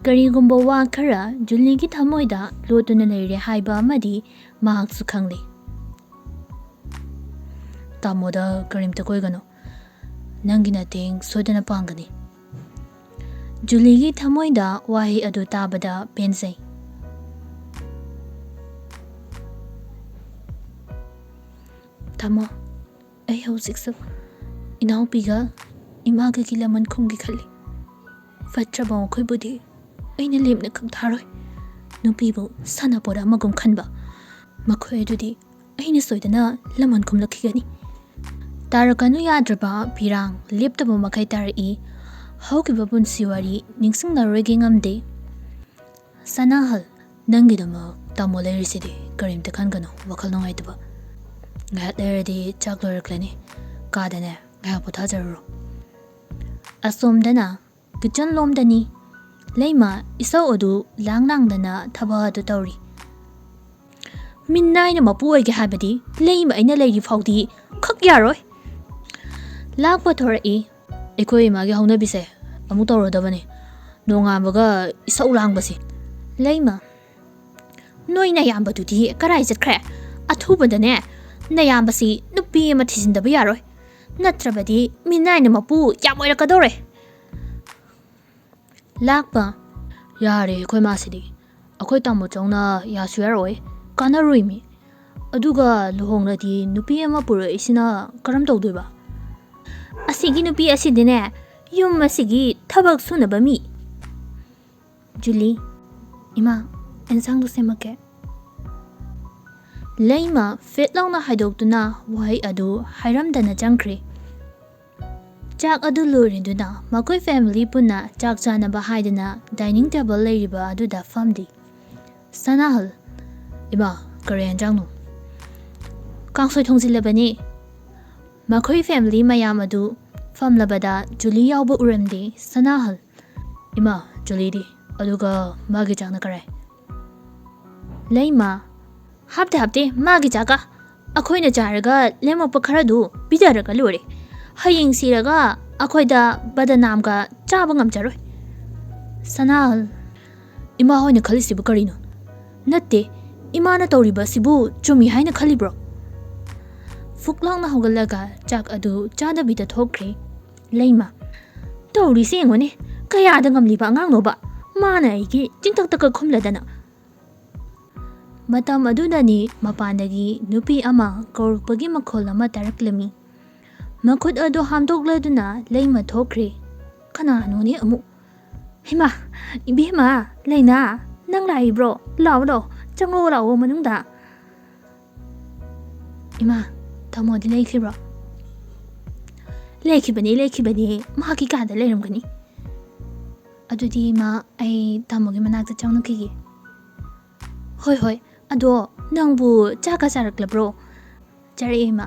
"ꯀꯔꯤꯒꯨꯝꯕ ꯋꯥ ꯈꯔ ꯖꯨꯂꯤꯒꯤ ꯊꯃꯣꯏꯗ ꯂꯣꯠꯇꯨꯅ ꯂꯩꯔꯦ ꯍꯥꯏꯕ ꯑꯃꯗꯤ ꯃꯍꯥꯛꯁꯨ ꯈꯪꯂꯤ꯫ "ꯇꯥꯃꯣꯗ ꯀꯔꯤꯝꯇ ꯀꯣꯏꯒꯅꯨ, ꯅꯪꯒꯤ ꯃꯇꯦꯡ ꯁꯣꯏꯗꯅ ꯄꯥꯡꯒꯅꯤ"꯫ ꯖꯨꯂꯤꯒꯤ ꯊꯃꯣꯏꯗ ꯋꯥꯍꯩ ꯑꯗꯨ ꯇꯥꯕꯗ ꯄꯦꯟꯖꯩ꯫ "ꯇꯥꯃꯣ, ꯑꯩ ꯍꯧꯖꯤꯛꯁꯨ ꯏꯅꯥꯎꯄꯤꯒ ꯏꯃꯥꯒꯒꯤ ꯂꯃꯟ ꯈꯨꯝꯒꯦ ꯈꯜꯂꯤ꯫ ꯐꯠꯇ꯭ꯔꯕ ꯃꯈꯣꯏꯕꯨꯗꯤ ꯑꯩꯅ ꯂꯦꯝꯅ ꯈꯛ ꯊꯥꯔꯣꯏ꯫ ꯅꯨꯄꯤꯕꯨ ꯁꯥꯟꯅꯄꯣꯠ ꯑꯃꯒꯨꯝ ꯈꯟꯕ ꯃꯈꯣꯏ ꯑꯗꯨꯗꯤ ꯑꯩꯅ ꯁꯣꯏꯗꯅ ꯂꯃꯟ ꯈꯨꯝꯂꯛꯈꯤꯒꯅꯤ"꯫ ꯇꯥꯔꯛꯀꯅꯨ ꯌꯥꯗ꯭ꯔꯕ ꯄꯤꯔꯥꯡ ꯂꯦꯞꯇꯕ ꯃꯈꯩ ꯇꯥꯔꯛꯏ꯫ ꯍꯧꯈꯤꯕ ꯄꯨꯟꯁꯤ ꯋꯥꯔꯤ ꯅꯤꯡꯁꯤꯡꯂꯔꯣꯏꯒꯦ ꯉꯝꯗꯦ꯫ "ꯁꯅꯥꯍꯜ, ꯅꯪꯒꯤꯗꯃꯛ ꯇꯥꯃꯣ ꯂꯩꯔꯤꯁꯤꯗꯤ, ꯀꯔꯤꯝꯇ ꯈꯟꯒꯅꯨ, ꯋꯥꯈꯜ ꯅꯨꯡꯉꯥꯏꯇꯕ꯫ ꯉꯥꯏꯍꯥꯛ ꯂꯩꯔꯗꯤ ꯆꯥꯛ ꯂꯣꯏꯔꯛꯂꯅꯤ꯫ ꯀꯥꯗꯅꯦ, ꯉꯥꯏꯍꯥꯛ ꯄꯣꯊꯥꯖꯔꯨꯔꯣ"꯫ ꯑꯁꯣꯝꯗꯅ ꯀꯤꯆꯟ ꯂꯣꯝꯗꯅꯤ꯫ ꯂꯩꯃ ꯏꯁꯧ ꯑꯗꯨ ꯂꯥꯡ ꯂꯥꯡꯗꯅ ꯊꯕꯛ ꯑꯗꯨ ꯇꯧꯔꯤ꯫ "ꯃꯤꯅꯥꯏꯅ ꯃꯄꯨ ꯑꯣꯏꯒꯦ ꯍꯥꯏꯕꯗꯤ ꯂꯩꯃ ꯑꯩꯅ ꯂꯩꯔꯤ ꯐꯥꯎꯗꯤ ꯈꯛ ꯌꯥꯔꯣꯏ"꯫ ꯂꯥꯛꯄ ꯊꯣꯔꯛꯏ꯫ ꯑꯩꯈꯣꯏ ꯏꯃꯥꯒꯤ ꯍꯧꯅꯕꯤꯁꯦ ꯑꯃꯨꯛ ꯇꯧꯔꯗꯕꯅꯤ꯫ ꯅꯣꯡꯉꯥꯟꯕꯒ ꯏꯁꯧ ꯂꯥꯡꯕꯁꯤ꯫ ꯂꯩꯃ, ꯅꯣꯏ ꯅꯌꯥꯝꯕꯗꯨꯗꯤ ꯀꯔꯥꯏ ꯆꯠꯈ꯭ꯔꯦ? ꯑꯊꯨꯕꯗꯅꯦ ꯅꯌꯥꯝꯕꯁꯤ ꯅꯨꯄꯤ ꯑꯃ ꯊꯤꯖꯤꯟꯗꯕ ꯌꯥꯔꯣꯏ, ꯅꯠꯇ꯭ꯔꯕꯗꯤ ꯃꯤꯅꯥꯏꯅ ꯃꯄꯨ ꯌꯥꯝ ꯑꯣꯏꯔꯛꯀꯗꯧꯔꯦ꯫ ꯂꯥꯛꯄ, ꯌꯥꯔꯦ ꯑꯩꯈꯣꯏ ꯃꯥꯁꯤꯗꯤ꯫ ꯑꯩꯈꯣꯏ ꯇꯥꯃꯣ ꯆꯧꯅ ꯌꯥꯁꯨ ꯌꯥꯔꯛꯑꯣꯏ, ꯀꯥꯟꯅꯔꯣꯏꯃꯤ꯫ ꯑꯗꯨꯒ ꯂꯨꯍꯣꯡꯂꯗꯤ ꯅꯨꯄꯤ ꯑꯃ ꯄꯨꯔꯛꯏꯁꯤꯅ ꯀꯔꯝ ꯇꯧꯗꯣꯏꯕ? ꯑꯁꯤꯒꯤ ꯅꯨꯄꯤ ꯑꯁꯤꯗꯤꯅꯦ, ꯌꯨꯝ ꯑꯁꯤꯒꯤ ꯊꯕꯛ ꯁꯨꯅꯕ ꯃꯤ꯫ ꯖꯨꯂꯤ, ꯏꯃꯥ, ꯑꯦꯟꯁꯥꯡꯗꯣ ꯁꯦꯝꯃꯛꯀꯦ꯫ ꯂꯩꯃ ꯐꯦꯠ ꯂꯥꯎꯅ ꯍꯥꯏꯗꯣꯛꯇꯨꯅ ꯋꯥꯍꯩ ꯑꯗꯨ ꯍꯥꯏꯔꯝꯗꯅ ꯆꯪꯈ꯭ꯔꯦ꯫ ꯆꯥꯛ ꯑꯗꯨ ꯂꯣꯏꯔꯗꯨꯅ ꯃꯈꯣꯏ ꯐꯦꯃꯤꯂꯤ ꯄꯨꯟꯅ ꯆꯥꯛ ꯆꯥꯅꯕ ꯍꯥꯏꯗꯨꯅ ꯗꯥꯏꯅꯤꯡ ꯇꯦꯕꯜ ꯂꯩꯔꯤꯕ ꯑꯗꯨꯗ ꯐꯝꯂꯤ꯫ ꯁꯅꯥꯍꯜ, ꯏꯃꯥ, ꯀꯔꯤ ꯌꯦꯟꯖꯥꯡꯅꯣ? ꯀꯥꯡꯁꯣꯏ ꯊꯣꯡꯖꯤꯜꯂꯕꯅꯤ꯫ ꯃꯈꯣꯏ ꯐꯦꯃꯤꯂꯤ ꯃꯌꯥꯝ ꯑꯗꯨ ꯐꯝꯂꯕꯗ ꯖꯨꯂꯤ ꯌꯥꯎꯕ ꯎꯔꯝꯗꯦ꯫ ꯁꯅꯥꯍꯜ, ꯏꯃꯥ, ꯖꯨꯂꯤꯗꯤ? ꯑꯗꯨꯒ ꯃꯥꯒꯤ ꯆꯥꯛꯅ ꯀꯔꯥꯏ? ꯂꯩꯃ, ꯍꯥꯞꯇꯦ ꯍꯥꯞꯇꯦ, ꯃꯥꯒꯤ ꯆꯥꯛꯀ꯫ ꯑꯩꯈꯣꯏꯅ ꯆꯥꯔꯒ ꯂꯦꯝꯃꯛꯄ ꯈꯔꯗꯨ ꯄꯤꯖꯔꯒ ꯂꯣꯏꯔꯦ꯫ ꯍꯌꯦꯡ ꯁꯤꯔꯒ ꯑꯩꯈꯣꯏꯗ ꯕꯗꯅꯥꯝꯒ ꯆꯥꯕ ꯉꯝꯖꯔꯣꯏ꯫ ꯁꯅꯥꯍꯜ, ꯏꯃꯥ ꯍꯣꯏꯅ ꯈꯜꯂꯤꯁꯤꯕꯨ ꯀꯔꯤꯅꯣ? ꯅꯠꯇꯦ, ꯏꯃꯥꯅ ꯇꯧꯔꯤꯕ ꯑꯁꯤꯕꯨ ꯆꯨꯝꯃꯤ ꯍꯥꯏꯅ ꯈꯜꯂꯤꯕ꯭ꯔꯣ? ꯐꯨꯛ ꯂꯥꯎꯅ ꯍꯧꯒꯠꯂꯒ ꯆꯥꯛ ꯑꯗꯨ ꯆꯥꯗꯕꯤꯗ ꯊꯣꯛꯈ꯭ꯔꯦ꯫ ꯂꯩꯃ, ꯇꯧꯔꯤꯁꯦ ꯌꯦꯡꯉꯨꯅꯦ, ꯀꯌꯥꯗ ꯉꯝꯂꯤꯕ ꯑꯉꯥꯡꯅꯣꯕ? ꯃꯥꯅ ꯑꯩꯒꯤ ꯆꯤꯡꯇꯛꯇꯛꯀ ꯈꯨꯝꯂꯗꯅ꯫ ꯃꯇꯝ ꯑꯗꯨꯗꯅꯤ ꯃꯄꯥꯟꯗꯒꯤ ꯅꯨꯄꯤ ꯑꯃ ꯀꯧꯔꯛꯄꯒꯤ ꯃꯈꯣꯜ ꯑꯃ ꯇꯥꯔꯛꯂꯝꯃꯤ꯫ ꯃꯈꯨꯠ ꯑꯗꯨ ꯍꯥꯝꯗꯣꯛꯂꯗꯨꯅ ꯂꯩꯃ ꯊꯣꯛꯈ꯭ꯔꯦ꯫ ꯀꯅꯥꯅꯣꯅꯦ ꯑꯃꯨꯛ? ꯍꯩꯃꯥ, ꯏꯕꯦꯝꯃ, ꯂꯩꯅꯥ, ꯅꯪ ꯂꯥꯛꯏꯕ꯭ꯔꯣ? ꯂꯥꯛꯑꯣ, ꯂꯥꯛꯑꯣ, ꯆꯪꯉꯛꯑꯣ, ꯂꯥꯛꯑꯣ ꯃꯅꯨꯡꯗ꯫ ꯏꯃꯥ, ꯇꯥꯃꯣꯗꯤ ꯂꯩꯈꯤꯕ꯭ꯔꯣ? ꯂꯩꯈꯤꯕꯅꯤ, ꯂꯩꯈꯤꯕꯅꯤ, ꯃꯍꯥꯛꯀꯤ ꯀꯥꯗ ꯂꯩꯔꯝꯒꯅꯤ꯫ ꯑꯗꯨꯗꯤ ꯏꯃꯥ, ꯑꯩ ꯇꯥꯃꯣꯒꯤ ꯃꯅꯥꯛꯇ ꯆꯪꯉꯛꯈꯤꯒꯦ꯫ ꯍꯣꯏ, ꯍꯣꯏ, ꯑꯗꯣ ꯅꯪꯕꯨ ꯆꯥꯛꯀ ꯆꯥꯔꯛꯂꯕ꯭ꯔꯣ? ꯆꯥꯔꯛꯑꯦ ꯏꯃꯥ꯫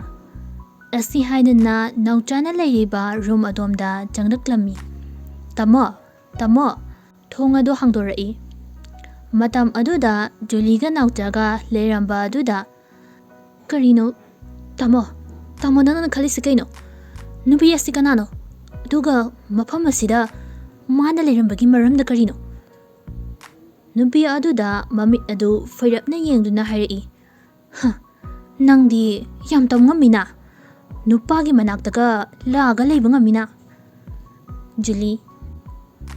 ꯑꯁꯤ ꯍꯥꯏꯗꯨꯅ ꯅꯥꯎꯆꯥꯅ ꯂꯩꯔꯤꯕ ꯔꯨꯝ ꯑꯗꯣꯝꯗ ꯆꯪꯂꯛꯂꯝꯃꯤ꯫ ꯇꯥꯃꯣ, ꯇꯥꯃꯣ, ꯊꯣꯡ ꯑꯗꯨ ꯍꯥꯡꯗꯣꯔꯛꯏ꯫ ꯃꯇꯝ ꯑꯗꯨꯗ ꯖꯨꯂꯤꯒ ꯅꯥꯎꯆꯥꯒ ꯂꯩꯔꯝꯕ ꯑꯗꯨꯗ, ꯀꯔꯤꯅꯣ? ꯇꯥꯃꯣ, ꯇꯥꯃꯣ, ꯅꯪꯅ ꯈꯜꯂꯤꯁꯤ ꯀꯩꯅꯣ? ꯅꯨꯄꯤ ꯑꯁꯤ ꯀꯅꯥꯅꯣ? ꯑꯗꯨꯒ ꯃꯐꯝ ꯑꯁꯤꯗ ꯃꯥꯅ ꯂꯩꯔꯝꯕꯒꯤ ꯃꯔꯝꯗ ꯀꯔꯤꯅꯣ? ꯅꯨꯄꯤ ꯑꯗꯨꯗ ꯃꯃꯤꯠ ꯑꯗꯨ ꯐꯩꯔꯞꯅ ꯌꯦꯡꯗꯨꯅ ꯍꯥꯏꯔꯛꯏ, "ꯍ, ꯅꯪꯗꯤ ꯌꯥꯝ ꯇꯧ ꯉꯝꯃꯤꯅ꯫ ꯅꯨꯄꯥꯒꯤ ꯃꯅꯥꯛꯇꯒ ꯂꯥꯛꯑꯒ ꯂꯩꯕ ꯉꯝꯃꯤꯅ꯫" ꯖꯨꯂꯤ,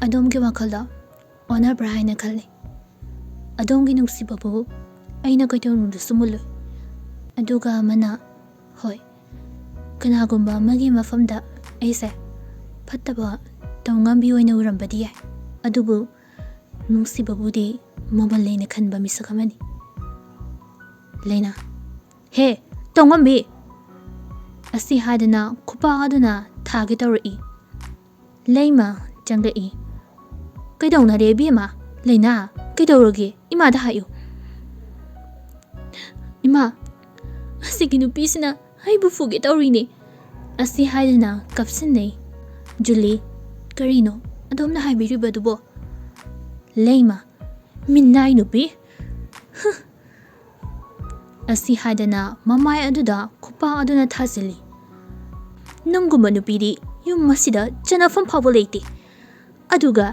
ꯑꯗꯣꯝꯒꯤ ꯋꯥꯈꯜꯗ ꯑꯣꯟꯅꯕ꯭ꯔꯥ ꯍꯥꯏꯅ ꯈꯜꯂꯤ꯫ ꯑꯗꯣꯝꯒꯤ ꯅꯨꯡꯁꯤꯕꯕꯨ ꯑꯩꯅ ꯀꯩꯗꯧꯅꯨꯡꯗꯁꯨ ꯃꯨꯜꯂꯨꯏ꯫ ꯑꯗꯨꯒ ꯑꯃꯅ, ꯍꯣꯏ, ꯀꯅꯥꯒꯨꯝꯕ ꯑꯃꯒꯤ ꯃꯐꯝꯗ ꯑꯩꯁꯦ ꯐꯠꯇꯕ ꯇꯧ ꯉꯝꯕꯤ ꯑꯣꯏꯅ ꯎꯔꯝꯕꯗꯤ ꯌꯥꯏ, ꯑꯗꯨꯕꯨ ꯅꯨꯡꯁꯤꯕꯕꯨꯗꯤ ꯃꯃꯜ ꯂꯩꯅ ꯈꯟꯕ ꯃꯤꯁꯛ ꯑꯃꯅꯤ꯫ ꯂꯩꯅꯥ, "ꯍꯦ, ꯇꯧꯉꯝꯕꯤ!" ꯑꯁꯤ ꯍꯥꯏꯗꯅ ꯈꯨꯄꯥꯛ ꯑꯗꯨꯅ ꯊꯥꯒꯦ ꯇꯧꯔꯛꯏ꯫ ꯂꯩꯃ ꯆꯪꯂꯛꯏ꯫ "ꯀꯩꯗꯧꯅꯔꯦ ꯏꯕꯦꯝꯃ? ꯂꯩꯅꯥ, ꯀꯩꯗꯧꯔꯒꯦ? ꯏꯃꯥꯗ ꯍꯥꯏꯌꯨ꯫" "ꯏꯃꯥ, ꯑꯁꯤꯒꯤ ꯅꯨꯄꯤꯁꯤꯅ ꯑꯩꯕꯨ ꯐꯨꯒꯦ ꯇꯧꯔꯤꯅꯦ꯫" ꯑꯁꯤ ꯍꯥꯏꯗꯅ ꯀꯞꯁꯤꯟꯅꯩ꯫ ꯖꯨꯂꯤ, "ꯀꯔꯤꯅꯣ ꯑꯗꯣꯝꯅ ꯍꯥꯏꯕꯤꯔꯤꯕꯗꯨꯕꯣ?" ꯂꯩꯃ, "ꯃꯤꯅꯥꯏ ꯅꯨꯄꯤ! ꯍ!" ꯑꯁꯤ ꯍꯥꯏꯗꯅ ꯃꯃꯥꯏ ꯑꯗꯨꯗ ꯈꯨꯄꯥꯛ ꯑꯗꯨꯅ ꯊꯥꯖꯤꯜꯂꯤ꯫ "ꯅꯪꯒꯨꯝꯕ ꯅꯨꯄꯤꯗꯤ ꯌꯨꯝ ꯑꯁꯤꯗ ꯆꯟꯅꯐꯝ ꯐꯥꯎꯕ ꯂꯩꯇꯦ꯫ ꯑꯗꯨꯒ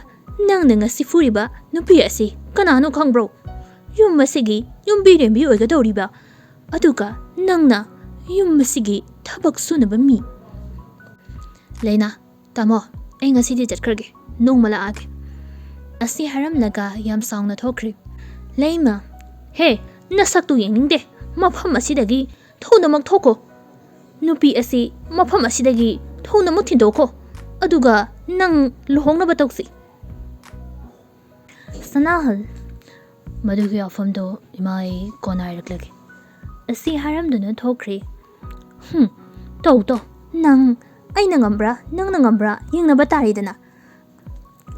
ꯅꯪꯅ ꯉꯁꯤ ꯐꯨꯔꯤꯕ ꯅꯨꯄꯤ ꯑꯁꯤ ꯀꯅꯥꯅꯣ ꯈꯪꯕ꯭ꯔꯣ? ꯌꯨꯝ ꯑꯁꯤꯒꯤ ꯌꯨꯝꯕꯤꯔꯦꯝꯕꯤ ꯑꯣꯏꯒꯗꯧꯔꯤꯕ꯫ ꯑꯗꯨꯒ ꯅꯪꯅ ꯌꯨꯝ ꯑꯁꯤꯒꯤ ꯊꯕꯛ ꯁꯨꯅꯕ ꯃꯤ꯫" ꯂꯩꯅꯥ, "ꯇꯥꯃꯣ, ꯑꯩ ꯉꯁꯤꯗꯤ ꯆꯠꯈ꯭ꯔꯒꯦ, ꯅꯣꯡꯃ ꯂꯥꯛꯑꯒꯦ꯫" ꯑꯁꯤ ꯍꯥꯏꯔꯝꯂꯒ ꯌꯥꯝ ꯁꯥꯎꯅ ꯊꯣꯛꯈ꯭ꯔꯦ꯫ ꯂꯩꯃ, "ꯍꯦ, ꯅꯁꯛꯇꯨ ꯌꯦꯡꯅꯤꯡꯗꯦ, ꯃꯐꯝ ꯑꯁꯤꯗꯒꯤ ꯊꯨꯅꯃꯛ ꯊꯣꯛꯈꯣ꯫ ꯅꯨꯄꯤ ꯑꯁꯤ ꯃꯐꯝ ꯑꯁꯤꯗꯒꯤ ꯊꯨꯅꯃꯛ ꯊꯤꯟꯗꯣꯛꯈꯣ, ꯑꯗꯨꯒ ꯅꯪ ꯂꯨꯍꯣꯡꯅꯕ ꯇꯧꯁꯤ꯫" ꯁꯅꯥꯍꯜ, "ꯃꯗꯨꯒꯤ ꯋꯥꯐꯝꯗꯣ ꯏꯃꯥ ꯑꯩ ꯀꯣꯟꯅ ꯍꯥꯏꯔꯛꯂꯒꯦ꯫" ꯑꯁꯤ ꯍꯥꯏꯔꯝꯗꯨꯅ ꯊꯣꯛꯈ꯭ꯔꯦ꯫ "ꯍꯨꯝ, ꯇꯧ ꯇꯧ, ꯅꯪ ꯑꯩꯅ ꯉꯝꯕ꯭ꯔꯥ ꯅꯪꯅ ꯉꯝꯕ꯭ꯔꯥ ꯌꯦꯡꯅꯕ ꯇꯥꯔꯦꯗꯅ꯫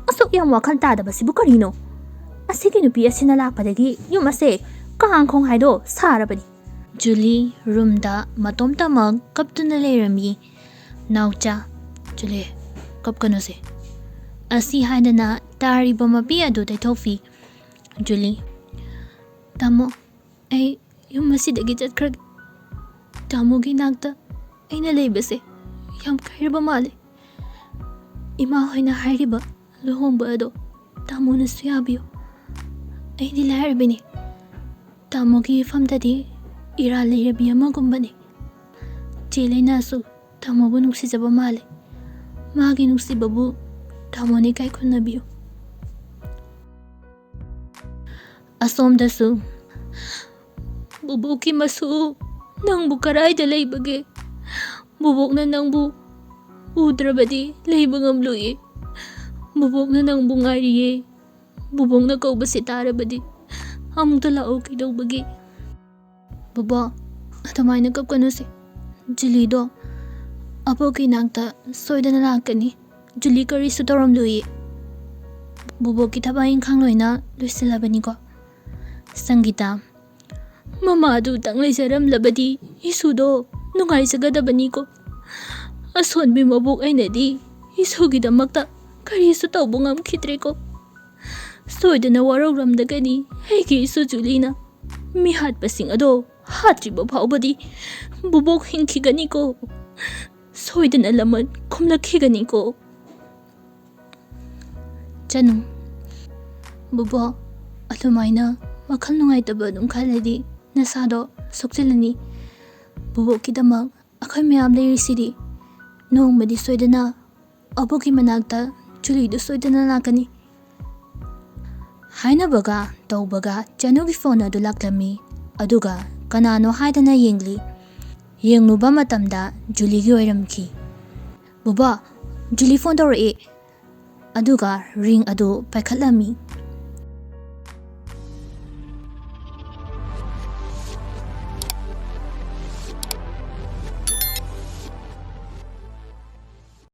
ꯑꯁꯨꯛ ꯌꯥꯝ ꯋꯥꯈꯜ ꯇꯥꯗꯕꯁꯤꯕꯨ ꯀꯔꯤꯅꯣ? ꯑꯁꯤꯒꯤ ꯅꯨꯄꯤ ꯑꯁꯤꯅ ꯂꯥꯛꯄꯗꯒꯤ ꯌꯨꯝ ꯑꯁꯦ ꯀꯥꯡ ꯈꯣꯡ ꯍꯥꯏꯗꯣ ꯁꯥꯔꯕꯅꯤ꯫" ꯖꯨꯂꯤ ꯔꯨꯝꯗ ꯃꯇꯣꯝꯇꯃꯛ ꯀꯞꯇꯨꯅ ꯂꯩꯔꯝꯃꯤ꯫ "ꯅꯥꯎꯆꯥ꯫" "ꯖꯨꯂꯤ, ꯀꯞꯀꯅꯨꯁꯦ꯫" ꯑꯁꯤ ꯍꯥꯏꯗꯅ ꯇꯥꯔꯤꯕ ꯃꯄꯤ ꯑꯗꯨ ꯇꯩꯊꯣꯛꯄꯤ꯫ ꯖꯨꯂꯤ, "ꯇꯥꯃꯣ, ꯑꯩ ꯌꯨꯝ ꯑꯁꯤꯗꯒꯤ ꯆꯠꯈ꯭ꯔꯒꯦ꯫ ꯇꯥꯃꯣꯒꯤ ꯅꯥꯛꯇ ꯑꯩꯅ ꯂꯩꯕꯁꯦ ꯌꯥꯝ ꯀꯥꯏꯔꯕ ꯃꯥꯜꯂꯦ꯫ ꯏꯃꯥ ꯍꯣꯏꯅ ꯍꯥꯏꯔꯤꯕ ꯂꯨꯍꯣꯡꯕ ꯑꯗꯣ ꯇꯥꯃꯣꯅꯁꯨ ꯌꯥꯕꯤꯌꯨ꯫ ꯑꯩꯗꯤ ꯂꯥꯏꯔꯕꯤꯅꯤ꯫ ꯇꯥꯃꯣꯒꯤ ꯏꯐꯝꯗꯗꯤ ꯏꯔꯥꯜ ꯂꯩꯔꯕꯤ ꯑꯃꯒꯨꯝꯕꯅꯤ꯫ ꯆꯦ ꯂꯩꯅꯥꯁꯨ ꯇꯥꯃꯣꯕꯨ ꯅꯨꯡꯁꯤꯖꯕ ꯃꯥꯜꯂꯦ꯫ ꯃꯥꯒꯤ ꯅꯨꯡꯁꯤꯕꯕꯨ ꯇꯥꯃꯣꯅ ꯏꯀꯥꯏ ꯈꯨꯝꯅꯕꯤꯌꯨ꯫ ꯑꯁꯣꯝꯗꯁꯨ, "ꯕꯨꯕꯣꯛꯀꯤ ꯃꯁꯨ, ꯅꯪꯕꯨ ꯀꯔꯥꯏꯗ ꯂꯩꯕꯒꯦ? ꯕꯨꯕꯣꯛꯅ ꯅꯪꯕꯨ ꯎꯗ꯭ꯔꯕꯗꯤ ꯂꯩꯕ ꯉꯝꯂꯣꯏꯌꯦ꯫ ꯕꯨꯕꯣꯛꯅ ꯅꯪꯕꯨ ꯉꯥꯏꯔꯤꯌꯦ꯫ ꯕꯨꯕꯣꯛꯅ ꯀꯧꯕꯁꯤ ꯇꯥꯔꯕꯗꯤ ꯑꯃꯨꯛꯇ ꯂꯥꯛꯑꯣ ꯀꯩꯗꯧꯕꯒꯤ?" "ꯕꯨꯕꯣꯛ, ꯑꯗꯨꯃꯥꯏꯅ ꯀꯞꯀꯅꯨꯁꯦ꯫ ꯖꯨꯂꯤꯗꯣ ꯑꯕꯣꯛꯀꯤ ꯏꯅꯥꯛꯇ ꯁꯣꯏꯗꯅ ꯂꯥꯛꯀꯅꯤ꯫ ꯖꯨꯂꯤ ꯀꯔꯤꯁꯨ ꯇꯧꯔꯝꯂꯣꯏꯌꯦ꯫ ꯕꯨꯕꯣꯛꯀꯤ ꯊꯕꯛ ꯏꯪꯈꯥꯡ ꯂꯣꯏꯅ ꯂꯣꯏꯁꯤꯜꯂꯕꯅꯤꯀꯣ?" ꯁꯪꯒꯤꯇꯥ, "ꯃꯃꯥ ꯑꯗꯨꯇꯪ ꯂꯩꯖꯔꯝꯂꯕꯗꯤ ꯏꯁꯨꯗꯣ ꯅꯨꯡꯉꯥꯏꯖꯒꯗꯕꯅꯤꯀꯣ꯫ ꯑꯁꯣꯟꯕꯤ ꯃꯕꯣꯛ ꯑꯩꯅꯗꯤ ꯏꯁꯨꯒꯤꯗꯃꯛꯇ ꯀꯔꯤꯁꯨ ꯇꯧꯕ ꯉꯝꯈꯤꯗ꯭ꯔꯦꯀꯣ꯫ ꯁꯣꯏꯗꯅ ꯋꯥꯔꯧꯔꯝꯗꯒꯅꯤ ꯑꯩꯒꯤ ꯏꯁꯨ ꯖꯨꯂꯤꯅ꯫ ꯃꯤꯍꯥꯠꯄꯁꯤꯡ ꯑꯗꯣ ꯍꯥꯠꯇ꯭ꯔꯤꯕ ꯐꯥꯎꯕꯗꯤ ꯕꯨꯕꯣꯛ ꯍꯤꯡꯈꯤꯒꯅꯤꯀꯣ꯫ ꯁꯣꯏꯗꯅ ꯂꯃꯟ ꯈꯨꯝꯂꯛꯈꯤꯒꯅꯤꯀꯣ꯫" ꯆꯅꯨ, "ꯕꯨꯕꯣꯛ, ꯑꯗꯨꯃꯥꯏꯅ ꯋꯥꯈꯜ ꯅꯨꯡꯉꯥꯏꯇꯕ ꯑꯗꯨꯝ ꯈꯜꯂꯗꯤ ꯅꯁꯥꯗꯣ ꯁꯣꯛꯆꯤꯜꯂꯅꯤ꯫ ꯕꯨꯕꯣꯛꯀꯤꯗꯃꯛ ꯑꯩꯈꯣꯏ ꯃꯌꯥꯝ ꯂꯩꯔꯤꯁꯤꯗꯤ꯫ ꯅꯣꯡꯃꯗꯤ ꯁꯣꯏꯗꯅ ꯑꯕꯣꯛꯀꯤ ꯃꯅꯥꯛꯇ ꯖꯨꯂꯤꯗꯨ ꯁꯣꯏꯗꯅ ꯂꯥꯛꯀꯅꯤ꯫" ꯍꯥꯏꯅꯕꯒ ꯇꯧꯕꯒ ꯆꯅꯨꯒꯤ ꯐꯣꯟ ꯑꯗꯨ ꯂꯥꯛꯂꯝꯃꯤ꯫ ꯑꯗꯨꯒ ꯀꯅꯥꯅꯣ ꯍꯥꯏꯗꯅ ꯌꯦꯡꯂꯤ꯫ ꯌꯦꯡꯂꯨꯕ ꯃꯇꯝꯗ ꯖꯨꯂꯤꯒꯤ ꯑꯣꯏꯔꯝꯈꯤ꯫ "ꯕꯨꯕꯣꯛ, ꯖꯨꯂꯤ ꯐꯣꯟ ꯇꯧꯔꯛꯑꯦ꯫" ꯑꯗꯨꯒ ꯔꯤꯡ ꯑꯗꯨ ꯄꯥꯏꯈꯠꯂꯝꯃꯤ꯫